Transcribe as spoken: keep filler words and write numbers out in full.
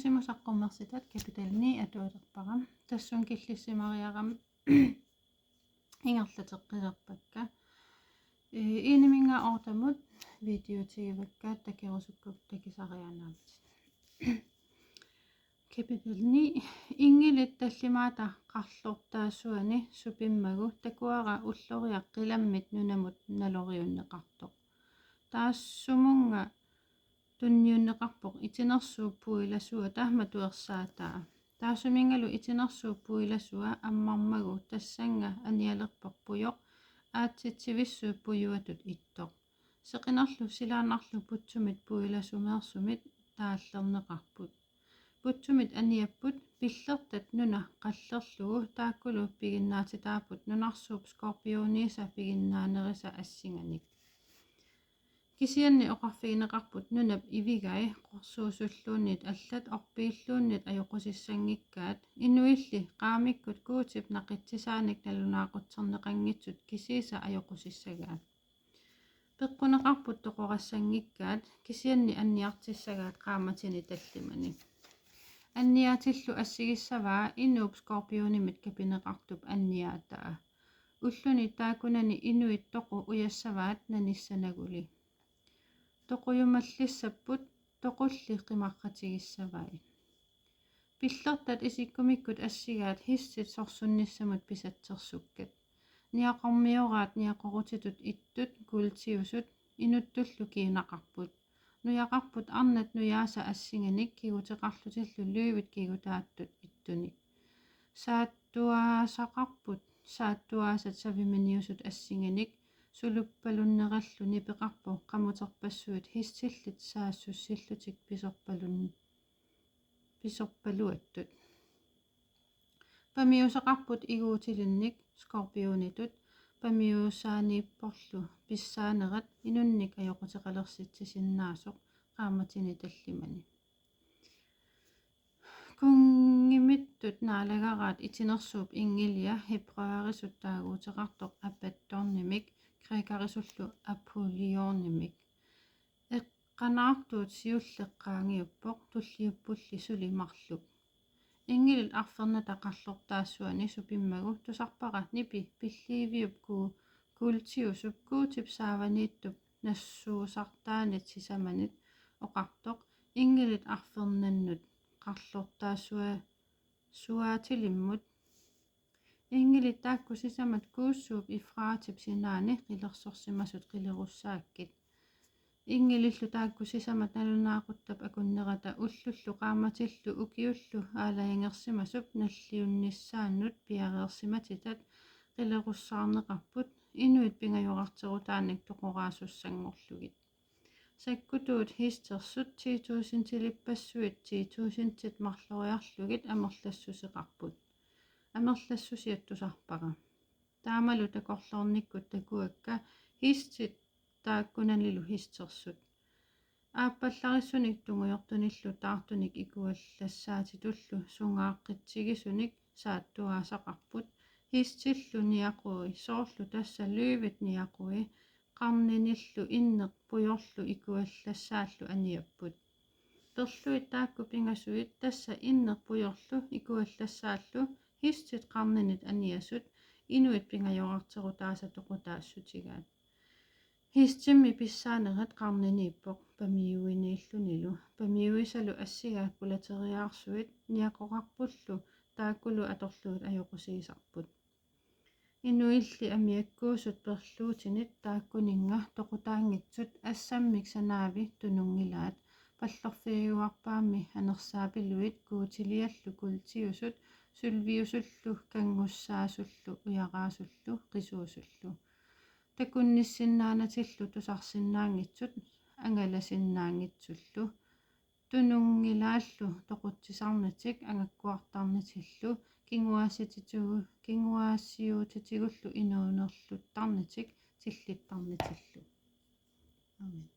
Simu saqqummersitat kapitali ni atualerpara. Tassunga killissimariarama ingerlateqqilerpakka. Ee, eniminngaanniit ottemut videotigivakka, takorusukkukku takisariaannarlutit. Kapitali ni. Inngilit tallimaata qarlortaassuani supimmagu takuara ulloriaq qilammit nunamut naloriunneqartoq. Taassumunnga tunniunneqarpoq itinersuup puilasuata matuersaataa. Taassuminngalu itinersuup puilasua ammarmagu tassannga anialerpoq pujoq aatsitsivissuup pujuatut ittoq. Seqinerlu silaannarlu putsumit puilasumeersumit taallerneqarput. Putsumit aniapput pillertat nuna qallerlugu taakkulu piginnaatitaapput nunarsuup skorpioniisa piginnaanerisa assinganik. Kisianni oqarfigineqarput nunap ivigai qorsuusulluunniit allat orpiilluunniit ajoqusissanngikkaat, inuilli qaamikkut Guutip naqitsisaanik nalunaaqutserneqanngitsut kisiisa ajoqusissagaat. Peqquneqarput toqorassanngikkaat, kisianni anniartissagaat qaammatini tallimani. Anniaatillu assigissavaa inuup skorpionimit kapineqartup anniaataa. Ulluni taakkunani inuit toqu ujassavaat nanissanaguli. Toqujumallissapput toqulli qimarratigissavai. Pillertat isikkumikkut assigaat hissit sorsunnissamut pisatsersukkat. Niaqormioraat niaqorutitut ittut kuultiusut inuttullu kiinaqarput. Nujaqarput arnat nujaasa assinganik kiguteqarlutillu løvit kigutaattut ittunik. Saattuaasaqarput saattuaasat saviminiusut assinganik suluppalunnerallu nipeqarpoq qamuterpassuit hissillit saassussillutik pisorpalun-, pisorpaluattut. Pamiusaqarput iguutilinnik skorpionitut, pamiusaaniipporlu pissaanerat inunnik ajoquteqalersitsisinnaasoq qaammatini tallimani. Kunngimittut naalagaraat itinersuup inngilia hebræerisut taaguuteqartoq Abaddonimik, grækerisullu Apollyonimik. Eqqanaartuut siulleq qaangiuppoq, tulliuppulli suli marluk. Inngilit arfernata qarlortaassuani supimmagu tusarpara nipi pilliiviup kuu-, kuultiusup Guutip saavaniittup nassuusartaanit sisamanit oqartoq inngilit arfernannut qarlortaassua-, suaatilimmut. Inngilit taakku sisamat kuussuup Efratip sinaani qilersorsimasut qilerussaakkit. Inngilillu taakku sisamat nalunaaquttap akunnerata ullullu qaammatillu ukiullu aalajangersimasup nalliunnissaannut piareersimatitat qilerussaarneqarput inuit pingajorarterutaanik toqoraasussanngorlugit. Sakkutuut histersut ti tusindilippassuit ti tusindit marloriarlugit amerlassuseqarput. Amerlassusiat tusarpara. Taamalu takorloornikkut takuakka histit taakkunanilu histersut. Aappallarissunik tungujortunillu taartunik ikuallassaatitullu sungaaqqitigisunik saattuaasaqarput. Histillu niaqui, soorlu tassa løvit niaqui, qarninillu inneq pujorlu ikuallassaallu aniapput. Perluit taakku pingasuit tassa inneq pujorlu ikuallassaallu histit qarninit aniasut inuit pingajorarterutaasa toqutaassutigaat. Histimmi pissaanerat qarniniippoq pamiuiniillunilu. Pamiuisalu assigaat pulateriaarsuit niaqoqarpullu taakkulu atorlugit ajoqusiisarput. Inuilli amiakkuusut perluutinit taakkuninnga toqutaanngitsut assammik sanaavi tununngilaat, pallorfigiuarpaammi anersaapiluit guutiliallu kuultiusut sølviusullu kanngussaasullu ujaraasullu qisuusullu. Takunnissinnaanatillu tusarsinnaanngitsut angalasinnaanngitsullu. Tununngilaallu toqutsisarnatik angakkuartarnitillu kinguaassititigu-, kinguaassiuutitigullu inuunerluttarnatik tillittarnitillu. Amen.